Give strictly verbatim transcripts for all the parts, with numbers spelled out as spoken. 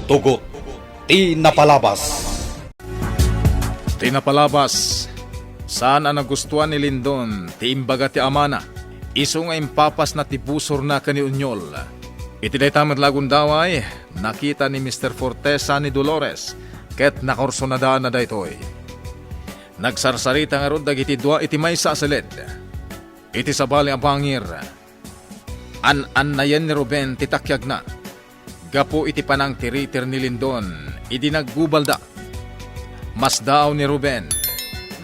Tugot ti napalabas. Ti napalabas, saan a nagustuan ni Lindon ti imbaga ti amana, isu nga impapasna ti busorna ken ni Unyol. Iti dayta met la a gundaway, nakita ni Mister Fortesa ni Dolores ket nakursunadaanna daytoy. Nagsarsarita ngarud dagiti dua iti maysa a siled. Iti sabali a bangir, an-annayen ni Ruben ti takiagna. Gapu iti panangtiritir ni Lindon idi naggubalda, masdaaw ni Ruben.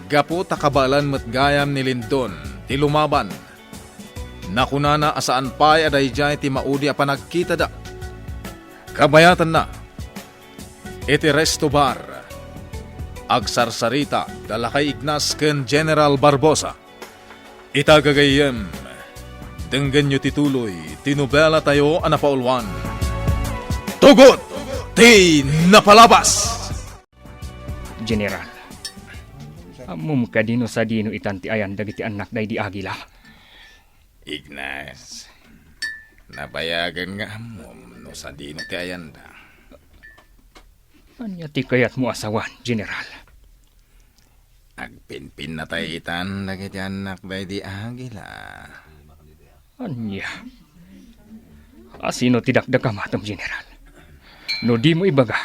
Gapu ta kabaelan met gayam ni Lindon ti lumaban, nakunana a saan pay a daydiay ti maudi a panagkitada. Kabayatanna, iti resto bar, agsarsarita da Lakay Ignas ken General Barbosa. Ita gagayyem, denggenyo ti tuloy ti nobelatayo a napauluan, Tugot ti Napalabas! General, ammom kadi no sadino itan ti ayan dagiti annak daydi Agila? Ignas, nabayagen nga ammom no sadino ti ayanda. Ania ti kayatmo a sawen, General? Agpinpinnatay itan dagiti annak daydi Agila. Ania? Asino ti dakdakamatem, General? No dimo ibaga,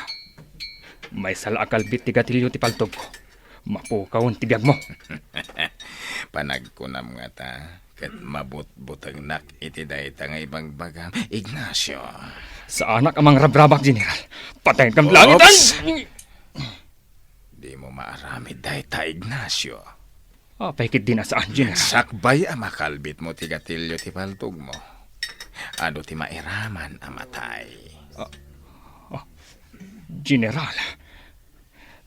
maysa la a kalbit ti gatilio ti paltogko. Mapukawen ti biagmo. Panagkunam ngata, ket mabutbutengnak iti dayta nga ibagbagam, Ignacio. Saanak a mangrabrabak, General. Patayen ka langit! Oops! Dimo maaramid dayta, Ignacio. Apay ketdin a saan, General? Sakbay a makalbitmo ti gatilio ti paltogmo, adu ti mairaman a matay. Ah, ah, General,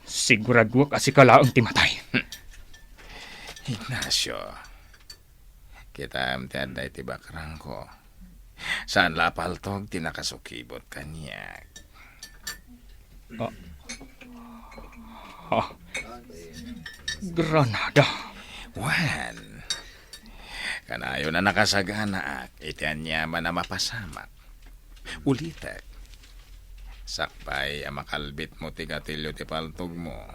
siguraduak a sika laeng ti matay. Ignacio, kitam ti adda iti bakrangko. Saan la a paltog ti nakasukibot kaniak. Ah. Ah. Granada. Wen, kanayon a nakasaganaak iti aniaman a mapasamak. Ulitek, sakbay a makalbitmo ti gatilio ti paltogmo,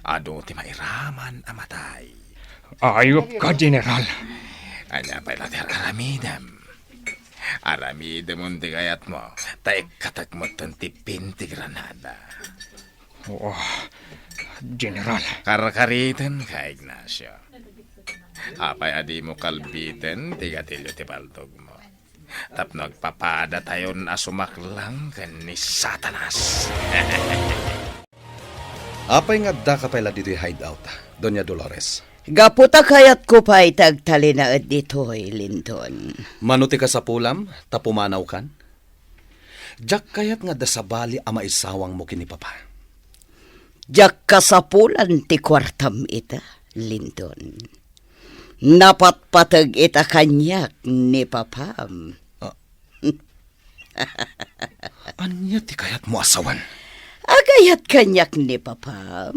adu ti mairaman a matay. Ayupka, General. Ania pay la ti aramidem? Aramidemon ti kayatmo, ta ikkatek metten ti pin ti Granada. Oh, General. Karkaritenka, Ignacio. Apay a dimo kalbiten ti gatilio ti paltogmo? Tapno agpapadatayon a sumaklang ken ni Satanas. Apay nga addaka pay la ditoy hideout, Doña Dolores? Gapu ta kayatko pay ti agtalinaed ditoy, Lindon. Mano ti kasapulam ta pumanawkan? Diak kayat nga adda sabali a maisawangmo ken ni Papa. Diak kasapulan ti kuartam ita, Lindon. Napatpateg ita kaniak ni Papam. Ah. Ania ti kayatmo a sawen? Agayat kaniak ni Papam.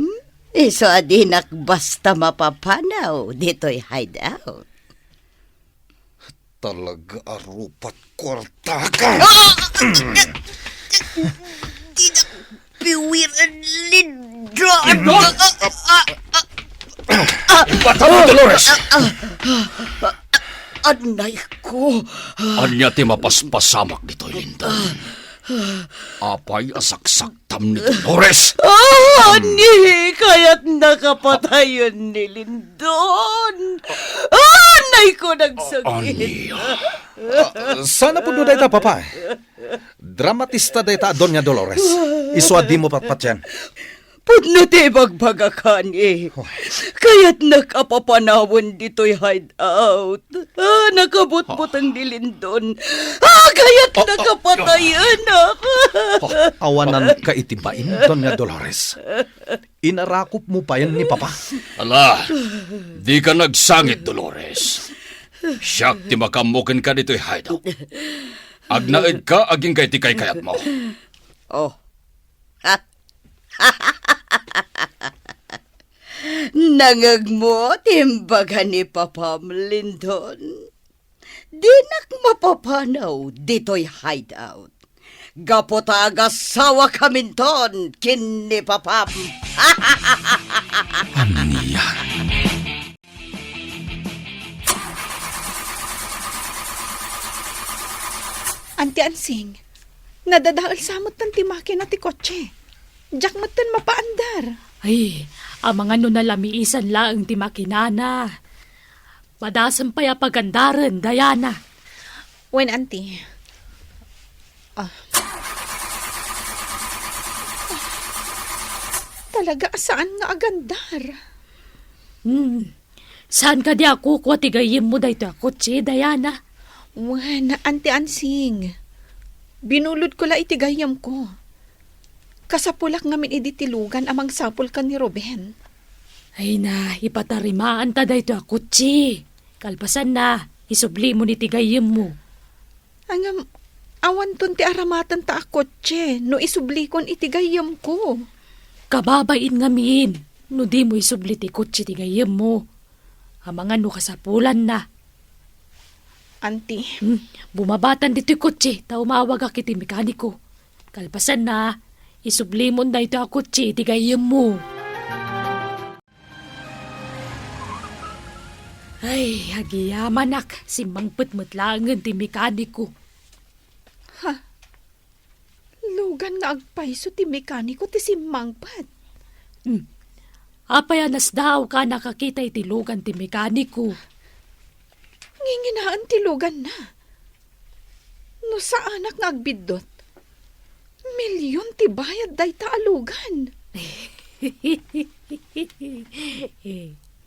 Isu a dinak basta mapapanaw ditoy hideout. Talaga a rupat kuartaka. Ah! Dinak piwir, Lindon. Lindon! Ah, ah, ah, ah. Ibata mo, Dolores! Ah, ah, ah, ah, anay ko. Ania ti mapaspasamak ditoy, Lindon? Apay a saksaktam ni Dolores? Ah, ni, kayatnaka patayen ni Lindon. Ah, anay ko, nagsakit. Ania? Ah, saan a pudno dayta, Papa? Dramatista dayta a Doña Dolores. Isu a dimo patpatien. Pudno ti ibagbagak, honey. Kayatnak a papanawen ditoy hideout. Ah, nakabutbuteng ni Lindon. Ah, kayatnak a patayenak. Ah, awananka iti bain, Doña Dolores. Inarakopmo payen ni Papa. Ala, dika nagsangit, Dolores. Siak ti makaammo kenka ditoy hideout. Agnaedka agingga iti kaykayatmo. Oh. Nangngegmo ti imbaga ni Papam, Lindon? Dinak mapapanaw ditoy hideout. Gapu ta agasawa kaminton ken ni Papam. Ania? Anti Ansing, nadadael sa metten ti makina ti kotse. Diak metten mapaandar. Ay, amangan no nalamiisan laeng ti makinana. Madasem pay a pagandaren, Diana. Wen, Anti. Ah. Talaga a saan nga agandar. Hmm. Saan kadi a kukua ti gayyemmo daytoy a kotse, Diana? Wen, Anti Ansing. Binulodko la iti gayyemko. Kasapulak ngamin idi ti lugan a mangsapul ken ni Ruben. Ay na, ipatarimaanta daytoy a kotse. Kalpasanna, isublimon iti gayyemmo. Ngem, awanton ti aramatenta a kotse no isublikon iti gayyemko. Kababain ngamin no dimo isubli ti kotse ti gayyemmo. Amangan no kasapulanna. Anti. Hmm, bumabatan ditoy kotse ta umawagak iti mekaniko. Kalpasanna, isublimon daytoy a kotse iti gayyemmo. Ay, agyamanak, simmangpet met laengen ti mekaniko. Ha? Lugan nga agpayso ti mekaniko ti simmangpet. Hmm. Apay a nasdaawka a nakakita iti lugan ti mekaniko? Nginginaen ti luganna. No saanak nga agbiddut, milion ti bayad dayta a lugan.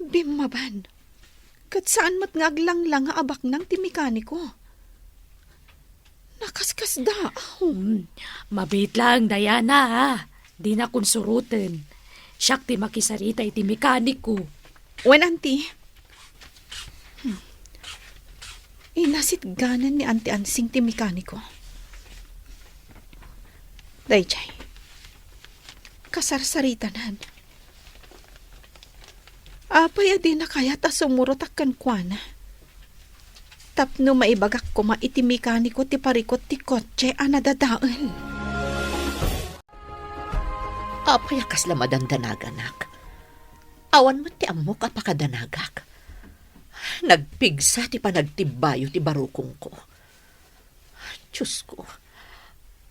Bimmaban, ket saan met nga aglanglanga a baknang ti mekaniko. Nakaskasdaaw. Hmm, mabiit laeng, Diana, a. Dinakon suroten. Siak ti makisarita iti mekaniko. Wen, Anti. Hmm. Inasitganan ni Anti Ansing ti mekaniko. Daydiay. Kasarsaritana. Apay a dina kayat a sumurotak kenkuana? Tapno maibagak koma iti mekaniko ti parikut ti kotse a nadadael. Apay a kasla madandanaganak? Awan met ti ammok a pakadanagak. Nagpigsa ti panagtibbayo ti barukongko. Diosko,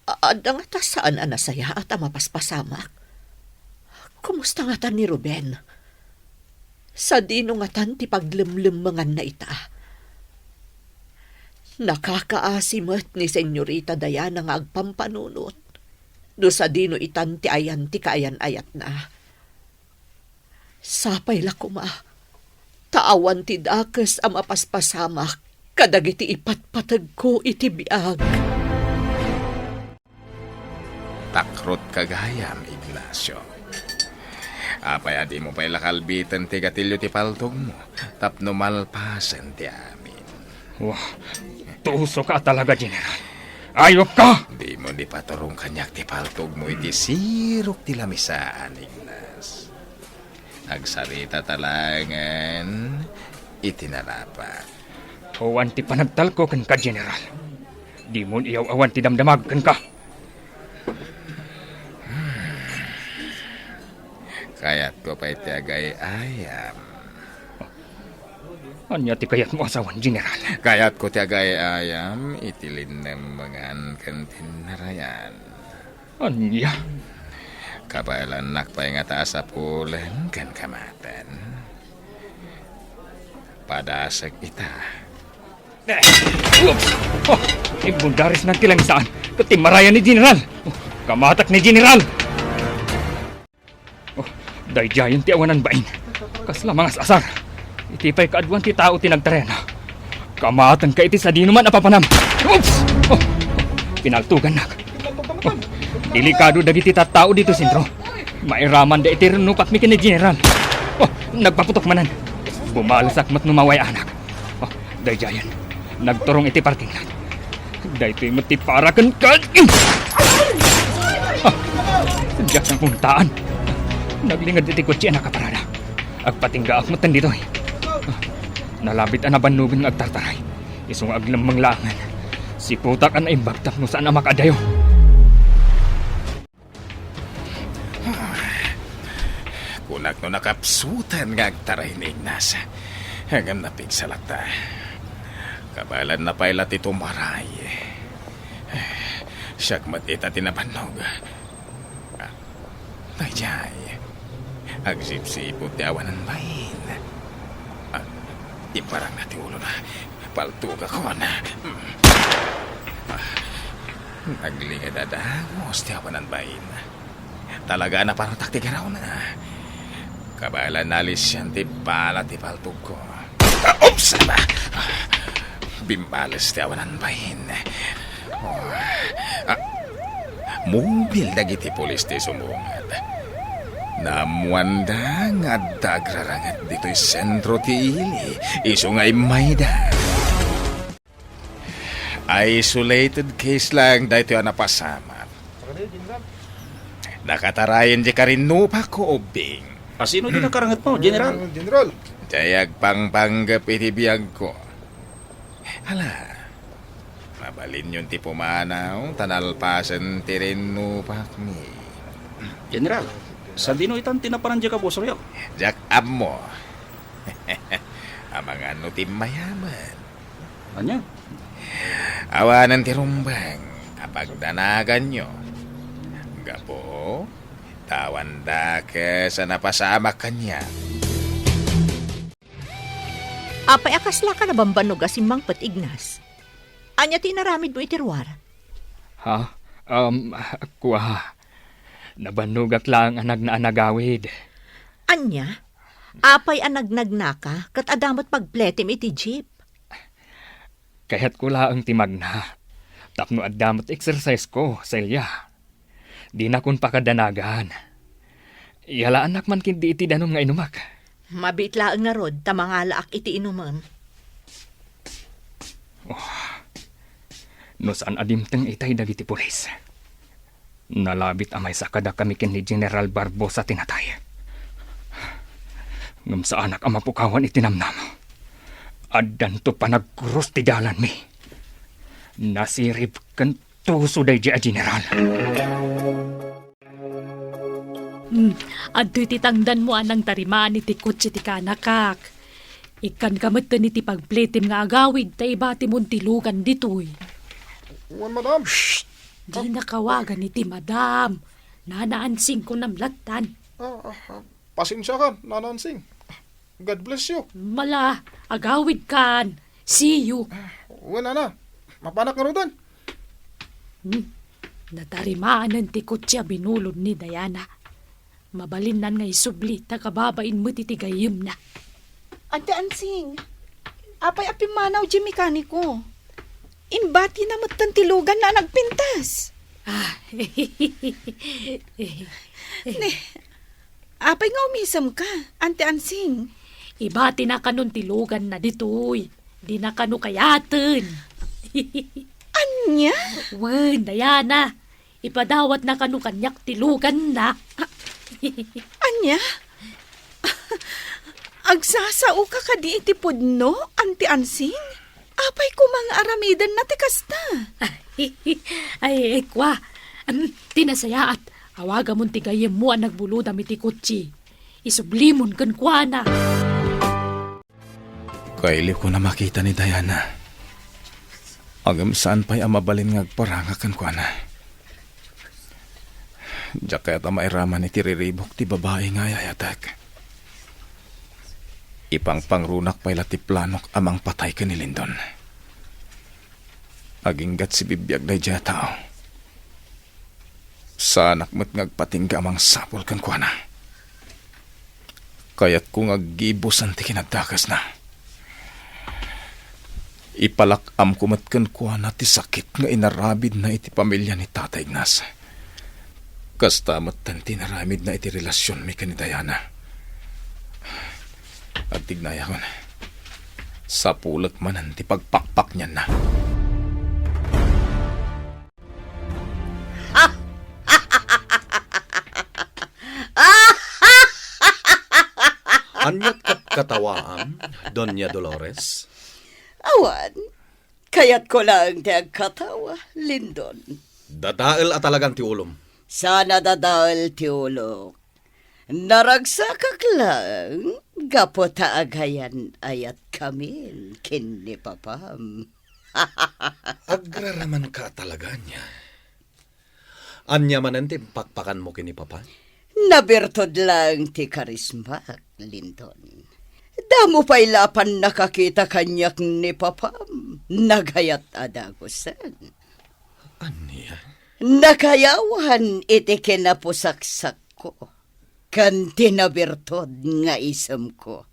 a-, adda ngata saan a nasayaat a mapaspasamak? Kumusta ngatan ni Ruben? Sadino ngatan ti paglemlemmenganna ita? Nakakaasi met ni Senyorita Diana nga agpampanunot no sadino itan ti ayan ti kaayan-ayatna. Sapay la koma ta awan ti dakes a mapaspasamak kadagiti ipatpategko iti biag. Takrotka gayam, Ignacio. Apay a dimo pay la kalbiten ti gatilio ti paltogmo tapno malpasen ti amin? Wah, tusoka a talaga, General. Ayokka! Dimo ni paturong kaniak ti paltogmo iti sirok ti lamisaan, Ignas. Agsaritata laengen iti narapak. Awan ti panagtalko kenka, General. Dimo iyaw-awan ti damdamag kenka. Kayatko pay ti agay-ayam. Ania ti kayatmo a sawen, General? Kayatko ti agay-ayam iti linnemmengan ken tinnarayan. Ania? Kabaelannak pay ngata a sapulen ken kamaten. Padasek ita. Oops! Oh, imbundaris nan ti langsaan ket timmarayan ni General. Oh, kamatak ni General! Oh, daydiayen ti awanan bain. Kasla mangas-asar. Iti pay kaaduan ti tao ti nagtarayana. Kamatenka iti sadinoman a papanam. Oops! Oh, oh, pinaltugannak. Oh, delikado dagiti tattao ditoy sentro. Mairamanda iti rinnupatmi ken ni General. Oh, nagpaputok manen. Bumalasak met no mawayanak. Oh, daydiayen. Nagturong iti parking lot. Daytoy met ti para kenka. Ah, diak nakuntaan. Naglinged iti kotse a nakaparada. Agpatinggaak metten ditoy. Ah, nalabit a nabannogen nga agtartaray. Isu nga aglemmeng laengen. Sikutak a naimbag tapno saan a makaadayo. Nakapsutan nga agtaray ni Ignas. Ngem napigsa latta. Kabaelanna pay la ti tumaray. Siak met ita ti nabannog. Ah, daydiay. Agsipsipud ti awanan bain. Ah, imparangna ti ulona. Paltogakon. Ah, naglinged a dagus ti awanan bain. Talaga a napartak ti garawna. Kabaelanna a lisian ti bala ti paltogko. Ah, oops! Ah, bimbales ti awanan bain. Oh, ah, mobil dagiti pulis ti sumungad. Naammoanda nga adda agraranget ditoy sentro ti ili, isu nga immayda. Isolated case lang daytoy a napasamak. Nakatarayan di karinnupak ko, Ubbing. A sino di nakarangetmo, General? General. Diay agpangpanggep iti biagko. Hala, mabalinyon ti pumanaw, ta nalpasen ti rinnupakmi. General, sadino itan ti napanan diay kabusoryo? Diak ammo. Amangan no timmayamen. Ania? Awanen ti rumbeng a pagdanaganyo. Gapu, ta awan dakes a napasamak kaniak. Apay a kaslaka nabambannog a simmangpet, Ignas? Ania ti inaramidmo iti ruar? Ha? Um, kua, nabannogak laeng a nagna a nagawid. Ania? Apay a nagnagnaka ket adda met pagpletem iti jeep? Kayatko laeng ti magna, tapno adda met exercise ko, Celia. Dinakon pakadanagan. Yalaannak man ketdi iti danum nga inumak. Mabiit laeng ngarud ta mangalaak iti inumem. Oh, no saan a dimteng itay dagiti pulis. Nalabit a maysa kadakami ken ni General Barbosa ti natay. Ngem saanak a mapukawan iti namnam. Addanto panagkurus ti dalanmi. Nasirib ken tuso daydiay a general. Hmm, adtoy ti tangdanmo a nangtarimaan iti kotse ti kanakak. Ikkanka metten iti pagpletem nga agawid ta ibatimon ti lugan ditoy. Wen, madam. Shh! Dina kawagan iti madam. Nana Ansing kunam lattan. Ah, ah, ah, pasensiakan, Nana Ansing. God bless you. Mala, agawidkan. See you. Ah, wen, Nana. Mapanak ngaruden. Hmm. Natarimaanen ti kotse a binulod ni Diana. Mabalinnan nga isubli ta kababain met iti gayyemna. Ante Ansing, apay a pimmanaw diay mekaniko? Imbatina metten ti luganna a nagpintas. Ah. Ne, apay nga umisemka, Ante Ansing? Ibatina kanon ti luganna ditoy. Dina kano kayaten. Ania? Wen, Diana. Ipadawatna kano kaniak ti luganna. Ah, ania? Agsasaoka kadi iti pudno, Ante Ansing? Apay koma nga aramidenna ti kasta? Ay, ay, kua. Am, ti nasayaat, awagamon ti gayyemmo a nagbulodam iti kotse. Isublimon kenkuana. Kailiwkon a makita ni Diana. Ngem saan pay a mabalin nga agparangak kenkuana. Diak kayat a mairaman iti riribuk ti babai nga ayayatek. Ipangpangrunak pay la ti planok a mangpatay ken ni Lindon. Aginggat sibibiag daydiay a tao. Saanak met nga agpatingga a mangsapul kenkuana. Kayatko nga aggibusan ti kinadakesna. Ipalak-amko met kenkuana ti sakit nga inarabidna iti pamilia ni Tata Ignas. Kasta metten ti inaramidna iti relasionmi ken ni Diana. Agtignayakon. Sapulek manen ti pagpakpaknianna. Aniat katkatawaam, Doña Dolores? Awan. Kayatko laeng ti agkatawa, Lindon. Dadael a talagan ti ulom. Saan a dadael ti ulok. Naragsakak laeng gapu ta agayan-ayatkamin ken ni Papam. Agraramanka talaga, ania? Ania manen ti impakpakanmo ken ni Papa? Nabirtud laeng ti karismak, Lindon. Damo pay la a pannakakita kaniak ni Papam. Nagayat a dagusen. Ania? Nakayawan iti kinapusaksakko ken ti nabirtud nga isemko.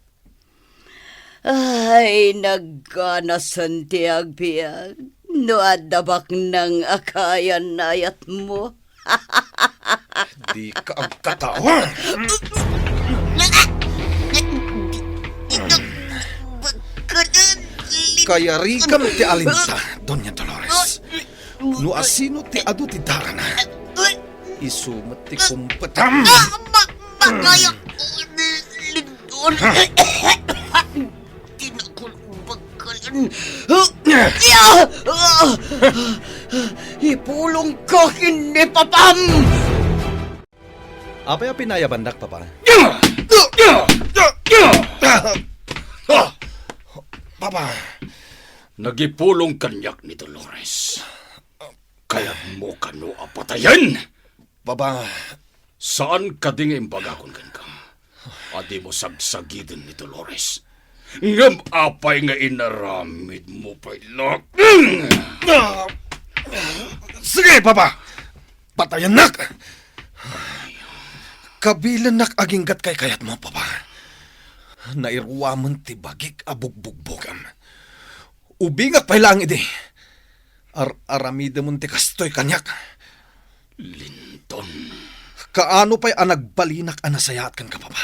Ay, nagganasen ti agbiag no adda baknang a kaayan-ayatmo. Dika agkatao. Kayarigam ti alinta, Doña Dolores. No asino ti adu ti darana, isu met ti kumpetam. Ah, ma-, makaya ko ni Lindon. Ti nakulbagkalan. Ipulongko ken ni Papam. Apay a pinayabannak, Papa? Ah! Papa. Nagipulong kaniak ni Dolores. Kayatmo kano a patayen? Papa. Saan kadi nga imbagakon kenka a dimo sagsagiden ni Dolores? Ngem apay nga inaramidmo pay la? Ah! Sige, Papa! Patayennak! Kabilennak aginggat kaykayatmo, Papa. Nairuamen ti bagik a bugbugbugam. Ubingak pay laeng idi. Ar-aramidemon ti kastoy kaniak. Lindon. Kaano pay a nagbalinak a nasayaat kenka, Papa?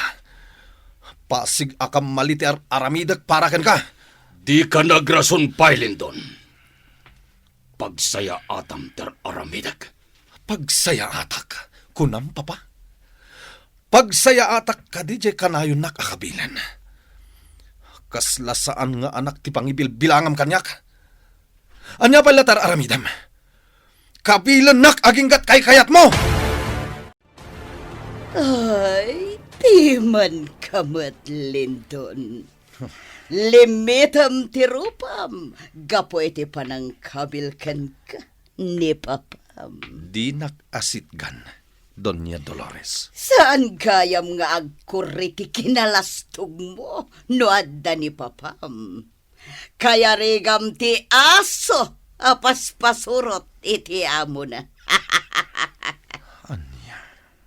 Pasig a kammali ti ar-aramidek para kenka. Dika nagrason pay, Lindon. Pagsayaatam ti ar-aramidek. Pagsayaatak, kunam, Papa? Pagsayaatak kadi diay kanayonnak a kabilen. Kasla saan nga anak ti pangibilbilangam kaniak. Ania pay la ti ar-aramidem? Kabilennak aginggat kaykayatmo! Ay, dimanka met, Lindon. Limitem ti rupam gapu iti panangkabil kenka ni Papam. Dinak asitgan, Doña Dolores. Saan gayam nga agkurri ti kinalastogmo no adda ni Papam. Kayarigam ti aso a paspasurot iti amona. Ania?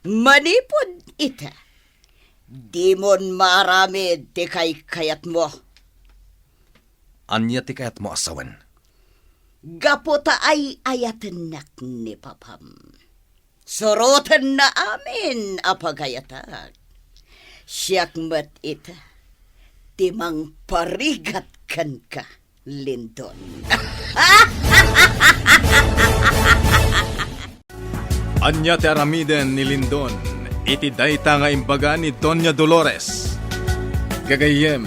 Manipud ita, dimon maaramid ti kaykayatmo. Ania ti kayatmo a sawen? Gapu ta ay-ayatennak ni Papam. Surotenna amin a pagayatak. Siak met ita ti mangparigat kenka, Lindon. Ania ti aramiden ni Lindon iti dayta nga imbaga ni Doña Dolores? Gagayyem,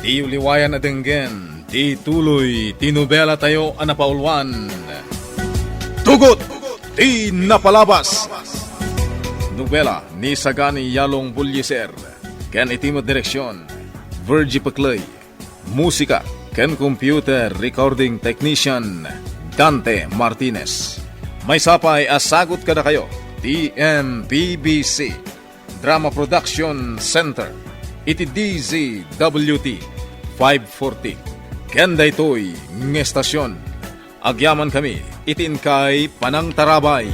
diyo liwayan a denggen ti tuloy ti nobelatayo a napauluan, Tugot ti Napalabas. Nobela ni Sagani Yalong Bullieser ken iti met direksion, Virgie Pecley. Musika ken computer recording technician, Dante Martinez. Maysa pay a sagut kadakayo ti M P B C Drama Production Center iti D Z W T five forty. Ken daytoy nga estasion, agyamankami iti inkay panangtarabay.